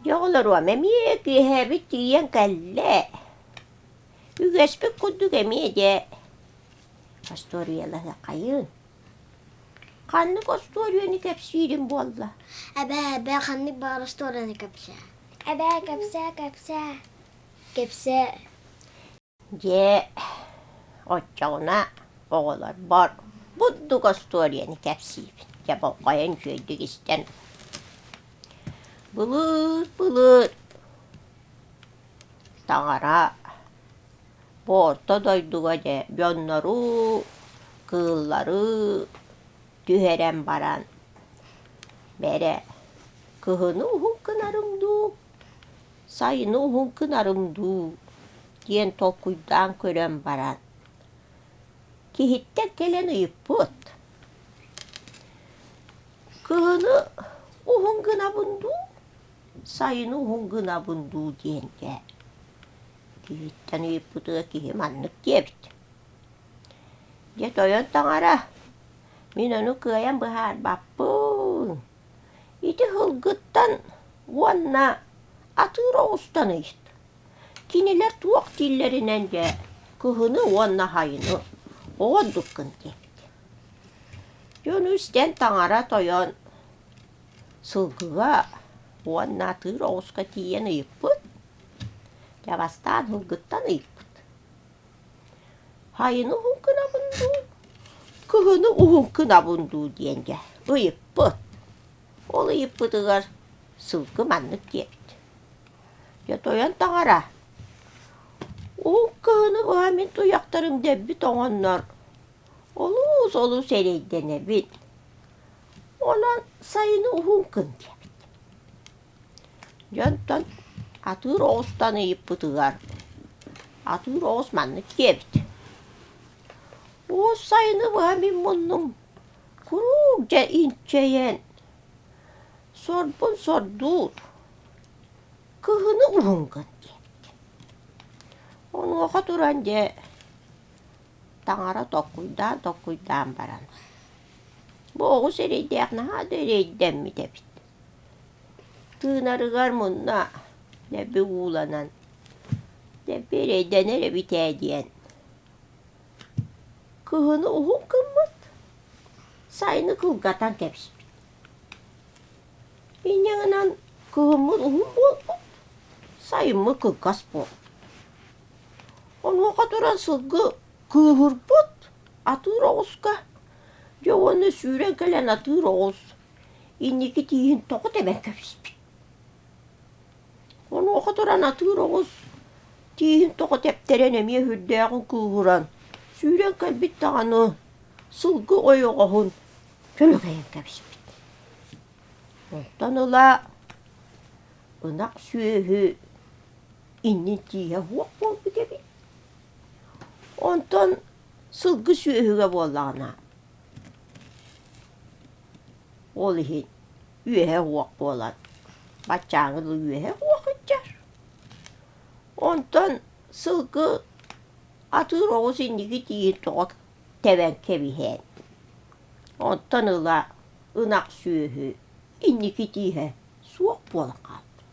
Дьэ оҕолоруом, эмиэ киэһээбит тиийэн кэллэ. Үгэспит курдук эмиэ дьэ остуоруйалаһыаххайыын. Ханнык остуоруйаны кэпсиирим буолла? Эбээ, эбээ, ханнык баҕар остуоруйаны кэпсээ. Эбээ, кэпсээ, кэпсээ. Кэпсээ. Дьэ, оччоҕуна оҕолорбор бурдук остуоруйаны кэпсиибин. Дьэ, болҕойон үчүгэйдик истэн. Былыр-былыр таҥара бу орто дойдуга дьэ дьоннору, кыыллары түһэрэн баран, бэрэ кыһыны уһун гынарым дуу, сайыны уһун гынарым дуу диэн толкуйдаан көрөн баран, киһиттэн кэлэн ыйыппыт: «Кыһыны уһун гынабын дуу, сайыны уһун гынабын дуу?» диэн дьэ киһиттэн ыйыппытыгар киһи маннык диэбит: «Дьэ тойон таҥара, мин ону кыайан быһаарбаппын. Ити сылгыттан уонна атыыр оҕустан ыйыт. Кинилэр туох дииллэринэн дьэ кыһыны уонна сайыны оҕордуккун диэбит. Дьону истэн таҥара тойон сылгыга уонна атыыр оҕуска тиийэн ыйыппыт. Дьэ бастаан сылгыттан ыйыппыт. Сайыны уһун гынабын дуу, кыһыны уһун гынабын дуу диэн дьэ ыйыппыт. Ол ыйыппытыгар сылгы маннык диэбит: «Дьэ тойон таҥара, уһун кыһыны быһа мин туйахтарым дэлби тоҥоннор, олус-олус эрэйдэнэбин. Онон сайыны уһун гын» диэбит. Дьонтон атыыр оҕустан ыйыппытыгар, атыыр оҕус маннык диэбит: «Уус сайыны быһа мин муннум куруук дьэ инчэйэн, сорбун сордуур, кыһыны уһун гын» диэбит. Онуоха туран дьэ таҥара толкуйдаан-толкуйдаан баран, бу оҕус эрэйдээх наһаа да эрэйдэммит эбит Тыынарыгар мунна дэлби ууланан, дэлби эрэйдэнэр эбит ээ диэн кыһыны уһун гыммыт, сайыны кылгатан кэбиспит. Инньэ гынан кыһыммыт уһун буолбут, сайыммыт кылгас буолбут. Онуоха туран сылгы кыыһырбыт, атыыр оҕуска, дьэ уонна сүүрэн кэлэн атыыр оҕус инники тииһин тоҕо тэбэн кэбиспит. Онуоха туран атыыр оҕус тииһин тоҕо тэптэрэн эмиэ сүрдээҕин кыыһыран, сүүрэн кэлбит даҕаны сылгы ойоҕоһун чөлөкөйөн кэбиспит. Онтон ыла ынах сүөһү иннин тииһэ суох буолбут эбит. Онтон сылгы сүөһүгэ буоллаҕына Ол иһин үөһэ уох буолан, баччааҥы дылы үөһэ уох сылдьар. Онтон сылгы атыыр оҕус инники тииһин тоҕо тэбэн кэбиһэн, онтон ыла ынах сүөһү инники тииһэ суох буолан хаалбыт.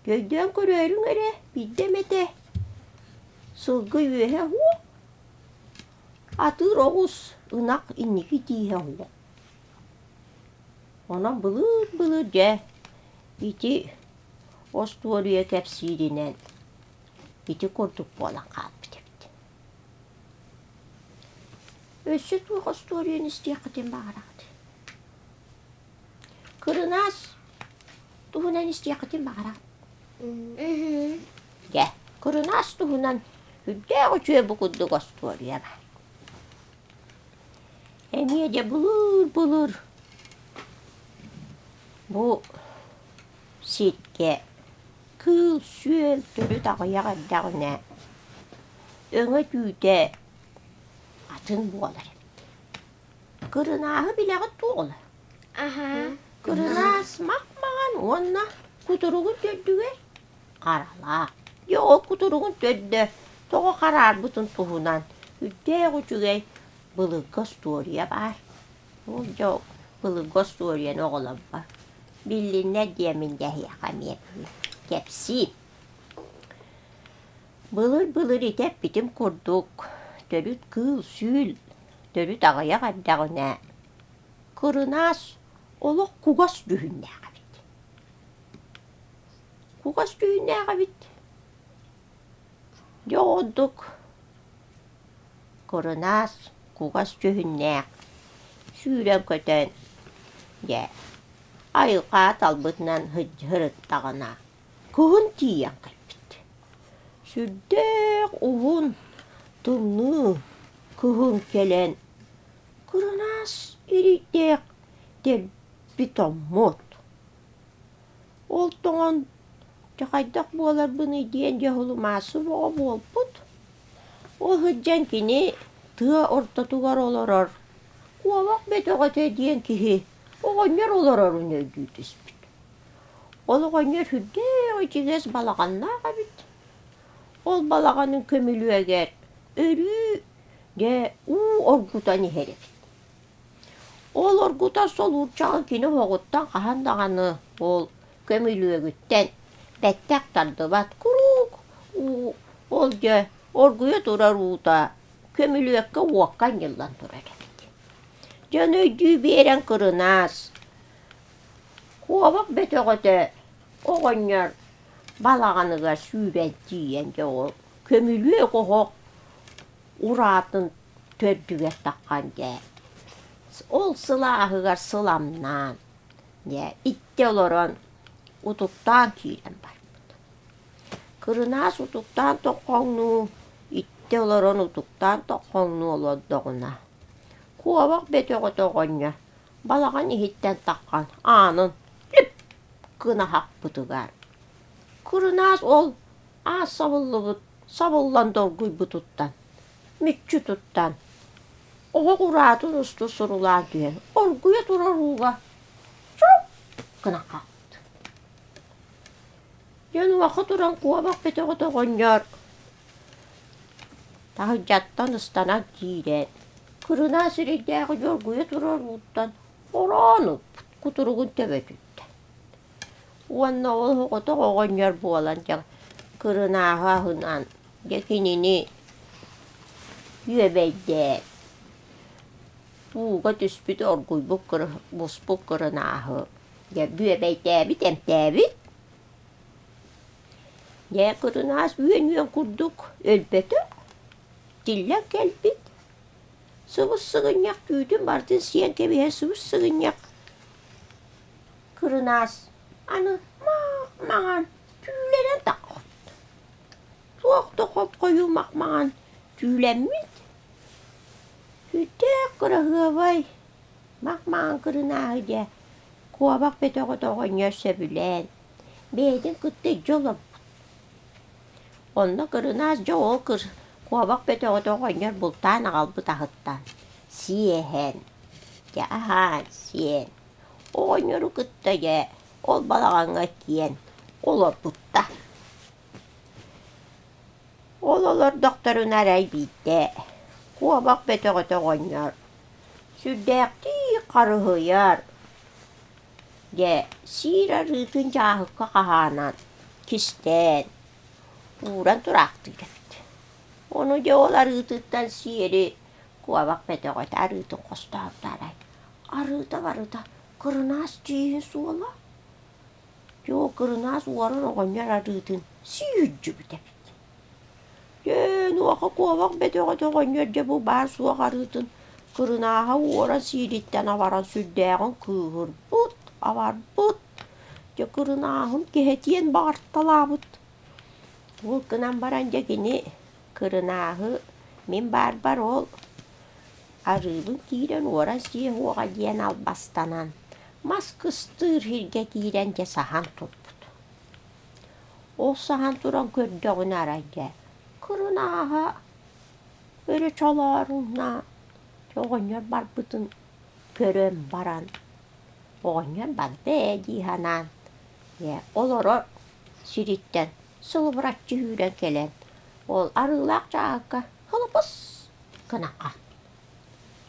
Өйдөөн көрөөрүҥ эрэ, биирдэ эмэтэ сылгы үөһэ уох Атыыр оҕус, ынах инники тииһэ уһуох. Онон былыр-былыр дьэ ити остуоруйа кэпсииринэн ити курдук буолан хаалбыт эбит. Өссө туох остуоруйаны истиэххитин баҕараҕыт? Кырынаас туһунан истиэххитин баҕараҕыт? Дьэ, кырынаас туһунан үрдээх үчүгэй бу курдук остуоруйа баар. Эмиэ дьэ былыр-былыр бу сиргэ кыыл-сүөл төрүт аҕыйах эрдэҕинэ өҥө-түүтэ атын буолар эбит. Кырынааһы билэҕит дуо оҕолор? Кырынаас мах-маҕан уонна кутуругун төрдүгэр харалаах. Дьэ ол кутуругун төрдө тоҕо хараарбытын туһунан үрдээх үчүгэй былыргы остуоруйа баар. Ол дьэ былыргы остуоруйаны оҕолорбор. Биллиннэр диэммин дьэ эһиэхэ эмиэ бүгүн кэпсиим. Былыр-былыр ити эппитим курдук, төрүт кыыл-сүүл төрүт аҕыйах эрдэҕинэ, кырынаас олох кугас дьүһүннээх эбит. Кугас дьүһүннээх эбит. Дьэ ордук кырынаас кугас дьүһүннээх сүүрэн-көтөн дьэ айылҕа талбытынан сырыттаҕына кыһын тиийэн кэлбит. Сүрдээх уһун тымныы кыһын кэлэн кырынаас ирийтэх дэлби тоҥмут. Ол тоҥон дьэ хайдах буоларбыный диэн дьоһулумаасы оҕо буолбут. Ол сылдьан кини тыа ортотугар олорор куобах бөтөҕөтө диэн киһи оҕонньор олорорун өйдүү түспүт. Ол оҕонньор сүрдээх ичигэс балаҕаннаах эбит. Ол балаҕанын көмүлүөгэр өрүү дьэ уу оргутан иһэр эбит. Ол оргутар солуурчаҕын кини оһоҕуттан хаһан даҕаны ол көмүлүөгүттэн бэттэх тардыбат куруук уу ол дьэ оргуйа турар уута көмүлүөккэ уокка анньыллан турар эбит. Дьон өйдүү биэрэн кырынаас, куобах бөтөҕөтө оҕонньор балаҕаныгар сүүрэн тиийэн дьэ ол көмүлүөк оһох ураатын төрдүгэр таххан дьэ ол сылааһыгар сыламнаан дьэ иттэ олорон утуктаан киирэн барбыт. Кырынаас утуктаан тоххоҥнуу, иттэ олорон утуктаан тоххоҥнуу олордоҕуна, куобах бөтөҕөтө оҕонньор балаҕан иһиттэн таххан аанын лүп гына хаппытыгар, кырынаас ол аас сабыллыбыт сабыллан долгуйбутуттан, мүччү туттан, оһох ураатын усту сурулаан түһэн оргуйа турар ууга чурук гына хаалбыт. Дьон уоха туран куобах бөтөҕөтө оҕонньор таһырдьаттан ыстанан киирэн, кырынаа сирэйдээҕи дьоргуйа турар ууттан ороон ылбыт кутуругун төбөтүттэн. Уонна ол оҕотох оҕонньор буолан дьэ кырынааһы аһынан дьэ кинини үөбэйдээн ууга түспүт оргуйбут буспут кырынааһы дьэ бүөбэйдээбит эмтээбит. Дьэ кырынаас үөн-үөн курдук өлбөтө, тиллэн кэлбит. Сыбыс-сыгынньах түүтүн барытын сиэн кэбиһэр сыбыс-сыгынньах Кырынаас аны маах-маҥан түүлэнэн таххыбыт. Туох да хоп-хойуу мах-маҥан түүлэммит. Сүрдээх кыраһыабай мах-маҥан кырынааһы дьэ куобах бөтөҕөтө оҕонньор сөбүлээн бэйэтин кытта илдьэ олорбут. Онно кырынаас дьэ ол куобах бөтөҕөтө оҕонньор бултаан аҕалбыт аһыттан сиэһэн, дьэ аһаан сиэн Оҕонньору кытта дьэ ол балаҕаҥҥа киэн олорбуттар. Ол олордохторуна арай биирдэ куобах бөтөҕөтө оҕонньор сүрдээхтии харыһыйар, дьэ сиир арыытын дьааһыкка хаһаанан кистээн ууран тураахтыыр эбит. Ону дьэ ол арыытыттан сиэри куобах бөтөҕөтө арыытын хостообута арай Арыыта барыта кырынаас тииһин суола. Дьэ кырынаас уоран оҕонньор арыытын сүүрдүбүт эбит. Дьэ онуоха куобах бөтөҕөтө оҕонньор дьэ бу баар-суох арыытын кырынааһа уоран сиириттэн абаран сүрдээҕин кыыһырбыт, абарбыт. Дьэ кырынааһын кэһэтиэн баҕарталаабыт. Ол гынан баран дьэ кини кырынааһы мин баарбар ол Арыыбын киирэн уоран сиэ уоҕа диэн албастанан, мас кыстыыр сиргэ киирэн дьэ саһан турбут. Ол саһан туран көрдөҕүнэ арай дьэ кырынааһа өрө чолооруҥнаан оҕонньор барбытын көрөн баран оҕонньор барда ээ дии санаан дьэ олорор сириттэн сылыбыраччы сүүрэн кэлэн ол арыылаах чааһыкка хылыпыс гынахха.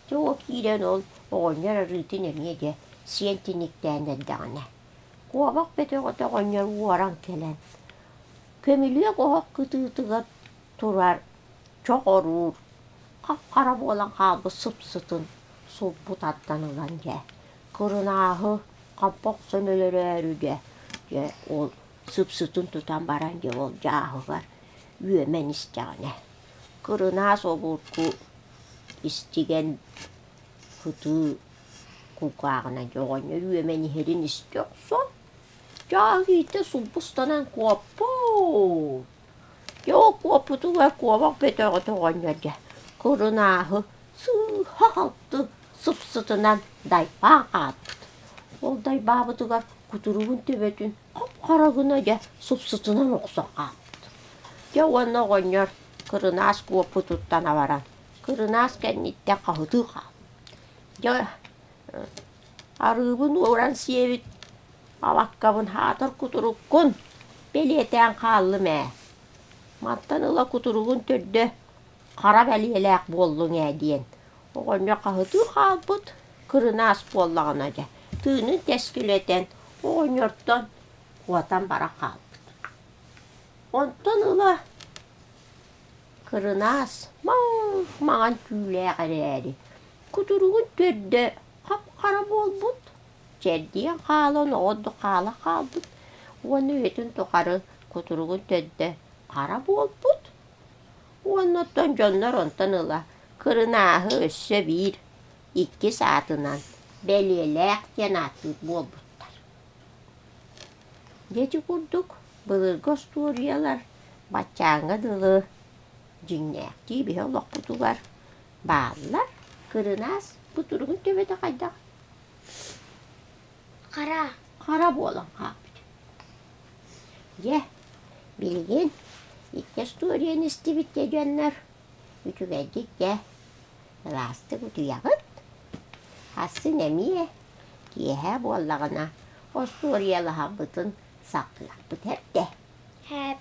Дьэ ол киирэн ол оҕонньор арыытын эмиэ дьэ сиэн тиниктээн эрдэҕинэ. Куобах бөтөҕөтө оҕонньор уоран кэлэн, көмүлүөк оһох кытыытыгар турар чох оруур, хап-хара буолан хаалбыт сыпсытын сулбу тардан ылан дьэ, кырынааһы хампа охсон өлөрөөрү дьэ, дьэ ол сыпсытын тутан баран дьэ ол дьааһыгар үөмэн истэҕинэ, кырынаас обургу истигэн сытыы кулгааҕынан дьэ оҕонньор үөмэн иһэрин истэ охсон, дьааһык ииттэ сулбустанан куоппут. Дьэ ол куоппутугар куобах бөтөҕөтө оҕонньор дьэ кырынааһы сыыһа-халты сыпсытынан дайбаан хаалбыт. Ол дайбаабытыгар кутуругун төбөтүн хап-хара гына дьэ сыпсытынан охсон хаалбыт. Дьэ уонна оҕонньор кырынаас куоппутуттан абаран, кырынаас кэнниттэн хаһытыы хаалбыт. Дьэ арыыбын ууран сиэбит абаккабын хаатар кутуруккун бэлиэтээн хааллым ээ. Мантан ыла кутуругун төрдө хара бэлиэлээх буоллуҥ ээ диэн оҕонньор хаһытыы хаалбыт, кырынаас буоллаҕына дьэ, тыынын тэскилэтэн оҕонньортон куотан баран хаалбыт. Онтон ыла кырынаас маҥ-маҥан түүлээх эрээри, кутуругун төрдө хап-хара буолбут, чэрдийэн хаалан оҕо хаала хаалбыт уонна үйэтин тухары кутуругун төрдө хара буолбут. Уонна оттон дьоннор онтон ыла кырынааһы өссө биир, иккис аатынан Бэлиэлээх диэн ааттыыр буолбуттар. Дьэ ити курдук былыргы остуоруйалар баччааҥҥа дылы дьиҥнээхтии биһи олохпутугар бааллар. Кырынаас кутуругун төбөтө хайдах? Хара. Хара буолан хаалбыт. Дьэ, билигин икки остуоруйаны истибит дьоннор үчүгэйдик дьэ ыраастык утуйаҕыт. Хассын эмиэ киэһэ буоллаҕына остуоруйалаһарбытын сахыахпыт эрдэ. Хэп.